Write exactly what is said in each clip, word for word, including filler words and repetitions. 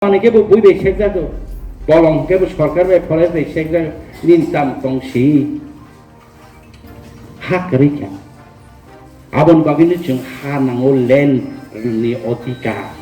Ani kebo bui bai sekjak, bolong kebo sorkar bai forest bai sekjak, nini tam tong si. Ha kwrwi kha. Aboni bagwino chwng ha nango, land ni odhikar.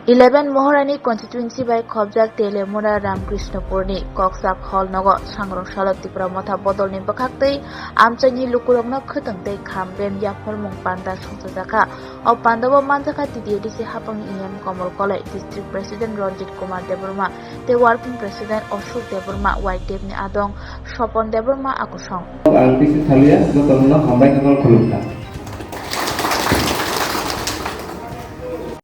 Eleven Moharani constituency bai khobjak Telemura Ramkrishnopurni Koksak Hall nogo sangrong salo Tipra Motha bodolni bwkhaktwi amchaini lukurokno khwtwng tei kham bem yapharmung panda songchajakha. O pandao manjakha T T A D C hapangni E M Komol Kolai, District President Ranjit Kumar Debbarma tei Working President Ashok Debbarma, Y T F ni adong Sopon Debbarma akusong. Ang bisi salia, jotono hambai khe khulumkha.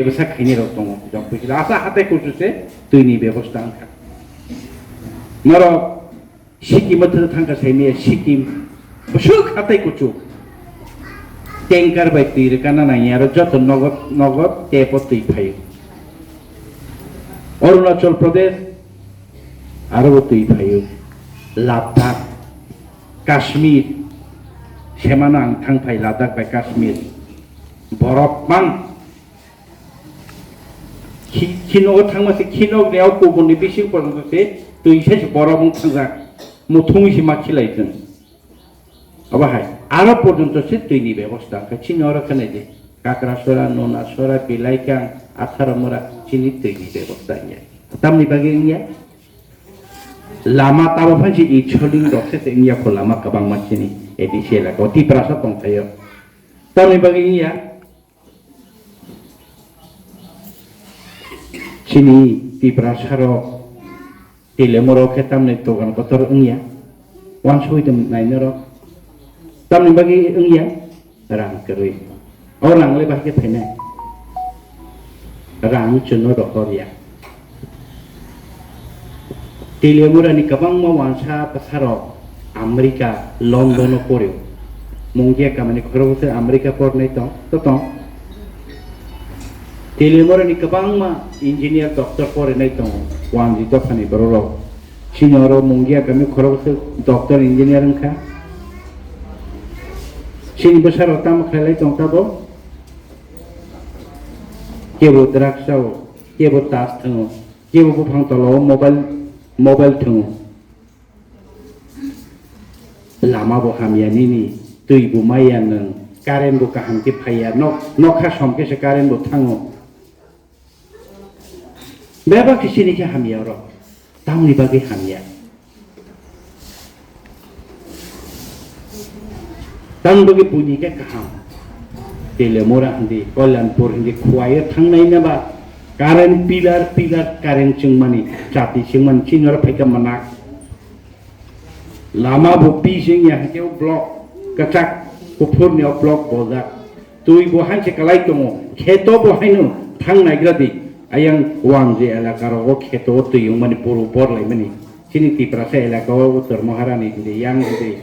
Bwsa khaini rok tongo, jok bwsila asa hatai kuchuk se twini bebosta wngkha. Norok Sikkim o thang thangkha saimaya, Sikkim bwswk hatai kuchuk. Tanker bai twi rwkana nangya, aro joto nogod nogod tap o twi phaio. Arunachal Pradesh aro bo twi phaio. Ladakh, Kashmir, semano ang thang phai Ladakh bai Kashmir. Borok mang. Khi-, khinogo thangma se, khinok ni o kubun ni bising porjonto se twi se se borok wng thangjak. Muthungwi se ma khilai chwng. Abo hai, aro porjonto se twi ni bebosta wngkha. Chini oro khe nai di, Kakrasora, Nonasora, Bilaikang, Atharamura, chini twi ni bebosta wngya. Tamni bagwi wngya? Lama tabo phan se i choling rok se wngya kho, lama kwbangma chini A D C elaka o, Tiprasa tongthaio. Tamni bagwi wngya? Chini Tiprasa rok Telemura o khe tamni dogan kotor wngya, wansugwi tong nai norok. Tamni bagwi wngya? Rang kwrwi. O rang le bahai khe phainai? Rang chwngno rohor ya. Telemura ni kwbangma wansa bwsarok America, London o porio. Mungia kamani khoroksa America pornai tong, to tong. Telemura ni kwbangma engineer, doctor porinai tongo, wanji dophani bororok. Chini oro Mungia kami khoroksa doctor, engineer wngkha. Chini bwsarok tamo khlailai tong tabok? Kebo drugs o, kebo tas thango, kebo buphang tola o mobile, mobile thango. Lama bo hamya nini, twi bo maya nwng, current bo kaham khe phaiya, nok-, nokha som khe se current bo thango. Bebak khe sini khe hamya oro, tamni bagwi hamya? Tamni bagwi buini khe kaham? Telemura hindi, Kalyanpur hindi, Khowai o thangnai na ba current pillar, pillar current chwngmani, chati chwngmani, chini oro phaikha manak. Lama bo pis wngya hwnkhe o block kwchak kuphurni o block bojak. Twi bo hainse kwlai tongo, kheto bo haino thang naigra di. Ayang wangje elaka rogo kheto o twi wngmani, boro bor laimani. Chini Tiprasa elaka o Uttor Maharani hwndi, yang hwndi,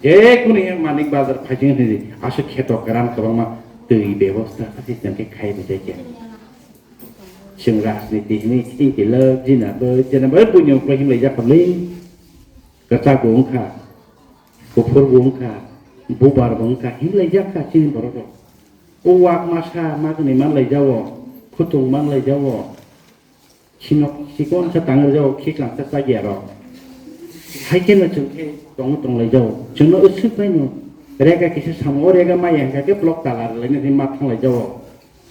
je kunu yang Manik Bazar phaising hwndi, aswk kheto kwran kwbangma twi bebosta khe tongkhe khai bwsai khe. Chwng rajniti hinwi hinkhe le jina bo, jina bo buino himlai jak kha le. Kwchak bo wngkha, kuphur bo wngkha, bubar bo wngkha, himlai jak kha chini borok rok. O wak masa magni man lai jao, khutung man lai jao, sinok chikon sa tang lai jao, khiklang sa chak ya rok. Hai khe no chwng khe tong tong lai jao, chwng no usuk bai no rega kisa samo, o rega maya hwnkha khe block tala rwlai nai ma thang lai jao.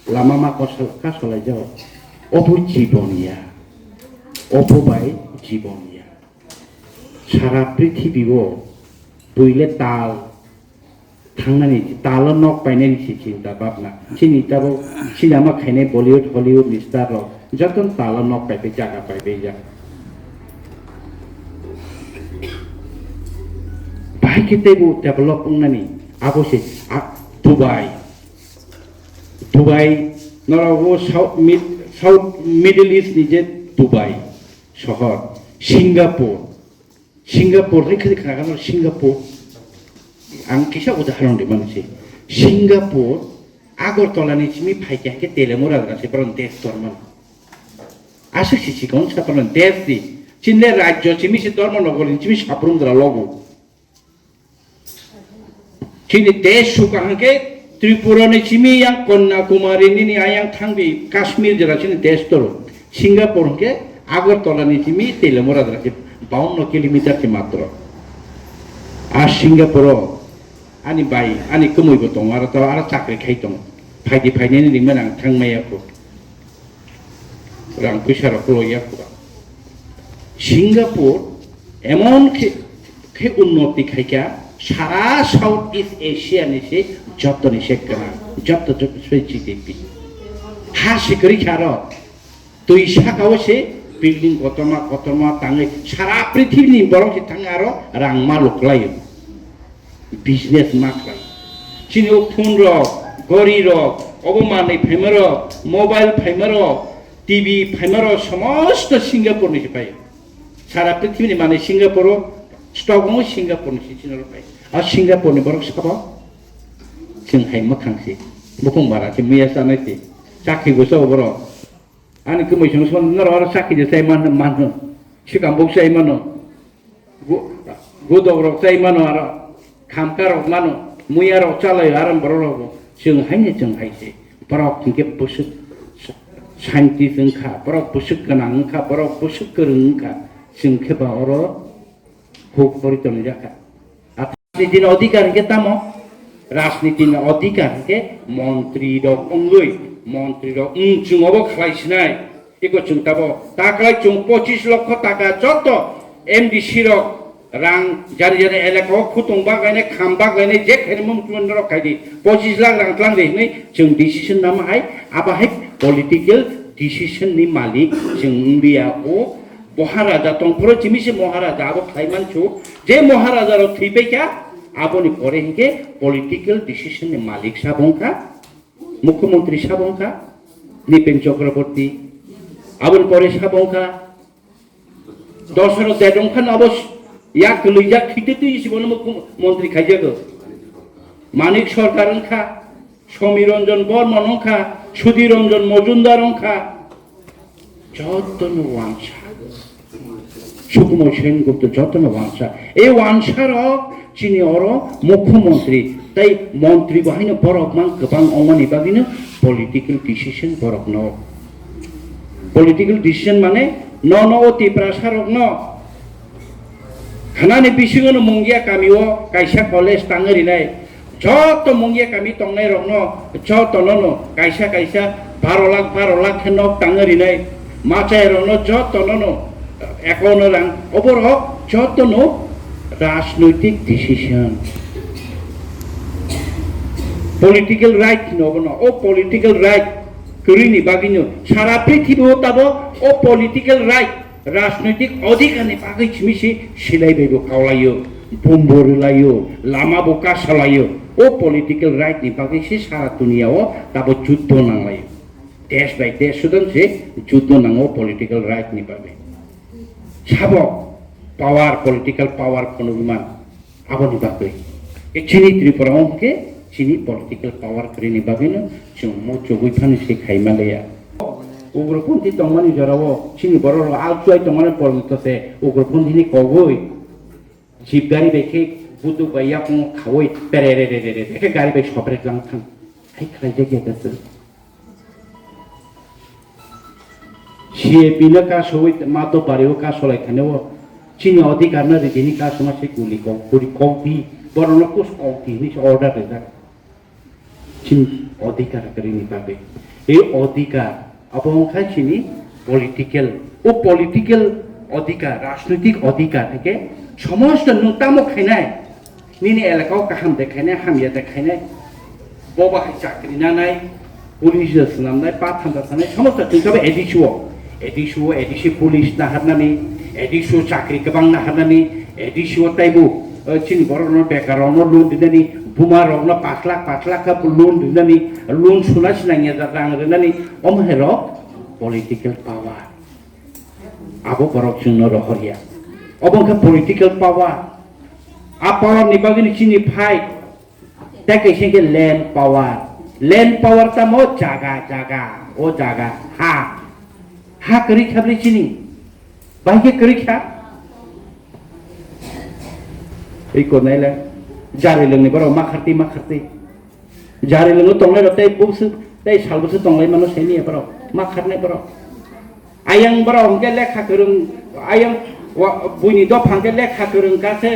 Lama ma kosol, kasolai jao. Obo jibon ya. Obo bai jibon ya. Sara prithibi o buile tal thangnani, talo nok painani se chinta bhabna. Chini tabo sinama khainai Bollywood, Hollywood ni star rok jotono talo nok paipai, jaga paipai jak. Bahai khe teibo develop wngnani abo se, a, Dubai. Dubai, norok o South Mid-, South Middle East ni je Dubai sohor, Singapore, Singapore ni khe khna kha Singapore. Ang kisa udaharon rimani se. Singapore, Agartala ni simi phaikha khe Telemura gra se boron desh tormani. Aswk si sikon sa boron desh di. Chinde rajyo simi se Dharmanagar ni simi saprum gra logo. Chini desh suka hwnkhe Tripura ni simi yang Kanyakumari nini ayang thangbi Kashmir jora chini desh toro. Singapore hwnkhe Agartala ni simi Teliamura jora khe bawanno kilometer se matro. A Singapore o ani bai, ani kwmwi bo tongo, aro to, aro chakri khai tongo. Phaidi phainani ringmani ang thang maya kho. Rang puisa rok kwlwi ya kho. Singapore emon khe, khe unnoti khai kha, sara South East Asia ni se joto ni se gwnang, joto joto se G D P. Ha se kwrwi kha aro. Twi saka o se building kotorma kotorma tangwi sara prithibini borok se thangwi aro rang ma luklaio, business ma khlai. Chini o phone rok, gori rok, obo manwi phaima rok, mobile phaima rok, T V phaima rok, somosto Singapore ni se phaio. Sara prithibini manwi Singapore o, stock o Singapore ni se chini oro phai. A Singapore ni borok sabo chwng hai mwkhang se, bukung bara se, miya chanai se, chakri bo chao borok. Ani kwmwi song song norok aro chakri de chai man, mano. Swkang bok chai mano. Gu-, gudok rok chai mano aro. Khamka rok mano. Muya rok chalai aro borok rok bo. Chwng haino chwng hai se. Borok hinkhe bwswk scientist wngkha. Borok bwswk gwnang wngkha. Borok bwswk kwrwng wngkha. Chwng khe ba oro huk pori tonwi jakha. Rajniti ni odhikar hwnkhe tamo? Rajniti ni odhikar hwnkhe montri rok wngwi, montri rok wng chwng obo khlai sinai. Eko chwng tabo taklai chwng pochis lokho taka joto M D C rok rang jari jari elaka o khutung baglainai, kham baglainai, je khaini mung chumani norok khaidi pochis lakh rang tlang de hinwi chwng decision nama hai, abo hai political decision ni malik chwng wngya o. Moharaja tongphuru chimi se Moharaja abo khlai mansu. Je Moharaja rok thwi paikha, aboni pore hinkhe political decision ni malik sabo wngkha, Mukhyamantri sabo wngkha, Nipen Chakraborty, aboni pore sabo wngkha, Dosaro Dedong khan abo yak kwlwijak thwitwi twi se bono Mukhyamantri khaijago. Manik Sarkar wngkha, Somiranjan Borman wngkha, Sudhir Ranjan Majumdar wngkha, jotono wansa. Sukumal Sen Gupta jotono wansa. E wansa rok chini oro Mukhyamantri tei montri bo haino borok mang kwbang wngmani bagwino political decision borok no. Political decision mane nono o Tiprasa rok no khanani bisingo no Mungia kami o kaisa college tangwi rinai. Joto Mungia kami tongnai rokno jotono no kaisa kaisa baro lakh baro lakh khe nok tangwi rinai, machai rokno jotono no account o rang, oborok jotono rajnoitik decision, political right hino obono. O political right kwrwini bagwino sara prithibi o tabo o political right, rajnoitik odhikar ni bagwi simi se silai bai bo kaulaio, bumbo rwlaio, lama bo kasalaio. O political right ni bagwi se sara dunia o tabo juddo nanglaio. Desh bai desh sudan se juddo nango political right ni bagwi. Sabo power, political power phunukman. Aboni bagwi. E chini Tripura o hwnkhe chini political power kwrwini bagwino chwng muchugwi phano se khaima leya. Ugroponthi tongmani jorao chini borok rok alchuai tongmani porjonto se ugroponthini kogwi jeep gari bai khe buduk bai yakung khaui pererererere khe gari bai sobrek lang thang. Hai khlaijak ya da chwng. C A P no kasowi mato bari o kasolai thani o chini odhikar no ridini kasoma se guli kok, guli kok di, borok no kus kok di hinwi se order rijak. Chini odhikar kwrwini bagwi. E odhikar abo wngkha chini political, o political odhikar, rajnoitik odhikar hwnkhe somosto nwng tamo khainai. Nini elaka o kaham de khainai, hamya de khainai. Bo bahai chakri nanai, police o swnamnai, pa thamsa sanai, somosto chwng khe A D C o. A D C o, A D C police naharnani, A D C o chakri kwbang naharnani, A D C o taibo, eh, chini borok no bekar rok no loan rinani, buma rok no pash lakh, pash lakh khe loan rinani, loan suna sinang ya rang rinani, omo hai rok political power. Abo borok chwngno rohorya. Obo wngkha political power. A power ni bagwi chini fight. Tei kaisa khe land power. Land power tamo jaga, jaga, o jaga, ha. Ha kwrwi kha bwlwi chini. Bai khe kwrwi kha. Ei konai le. Jari lwngni borok ma kharti, ma kharti. Jari lwngo tongnai rok tei bwswk, tei sal bwswk tonglai mano saini borok. Ma kharnai borok. Ayang borok hwnkhe lekha kwrwng, ayang wa-, buini dopha hwnkhe lekha kwrwng kha se,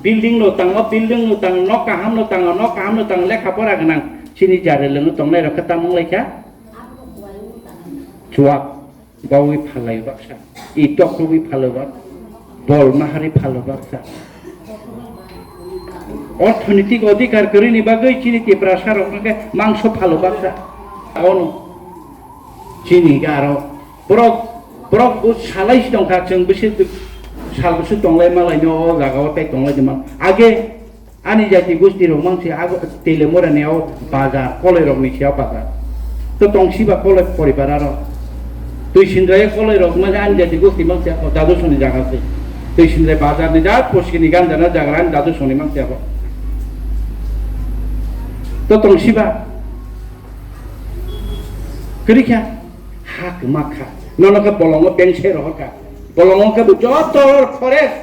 building no tango, building no tango, nok kaham no tango, nok kaham no tango, lekha pora gwnang. Chini jare lwng tongnai rok khe tamo wng lai kha? Chuak, bawi phalai baksa, itok rwi phalai bak, bol mahari phalai baksa. Orthonitik odhikar kwrwini bagwi chini Tiprasa rok hwnkhe mangso phalai baksa. Ono. Chini hwnkhe aro borok, borok bo salai si tongkha, chwng bisi sal bisi tonglai malaino o jaga o tei tonglai di man. Age ani jati gosti rok mang si ago Telemurani o bazar, koloi rok ni sia bazar. To tong siba koloi poribar aro. Twi sindrai koloi rok mang ani jati gosti mang si o Dadusoni jaga se. Twi sindrai bazar ni ja poskini ganja na jaga ani Dadusoni mang si abo. To tong siba. Kwrwi kha, ha kwma kha. Nono khe bolongo pengse rohor kha. Bolongo khe bo joto forest,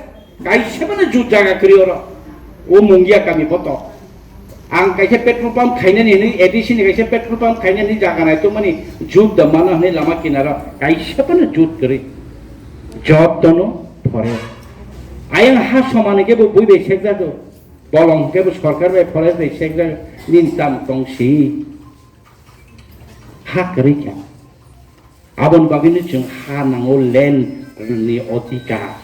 kaisa phano jut jaga kwrwi oro. O Mungia kami boto. Ang kaisa petrol pump khainani hwnwi, A D C ni kaisa petrol pump khainani jaga nai tongmani jut da mana hwnwi lama kinaro kaisa phano jut kwrwi. Jotono forest. Ayang ha somani khe bo bui bai sekjago. Bolong khe bo sorkar bai forest bai sekjak nini tam tong si. Ha kwrwi kha. Aboni bagwino chwng ha nango, land ni odhikar.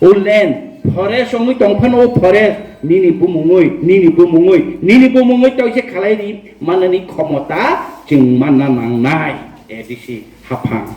O land, forest wngwi tong phano o forest nini bumungwi, nini bumungwi, nini bumungwi toise khalai ri manani khomota chwng manna nangnai, A D C haphang.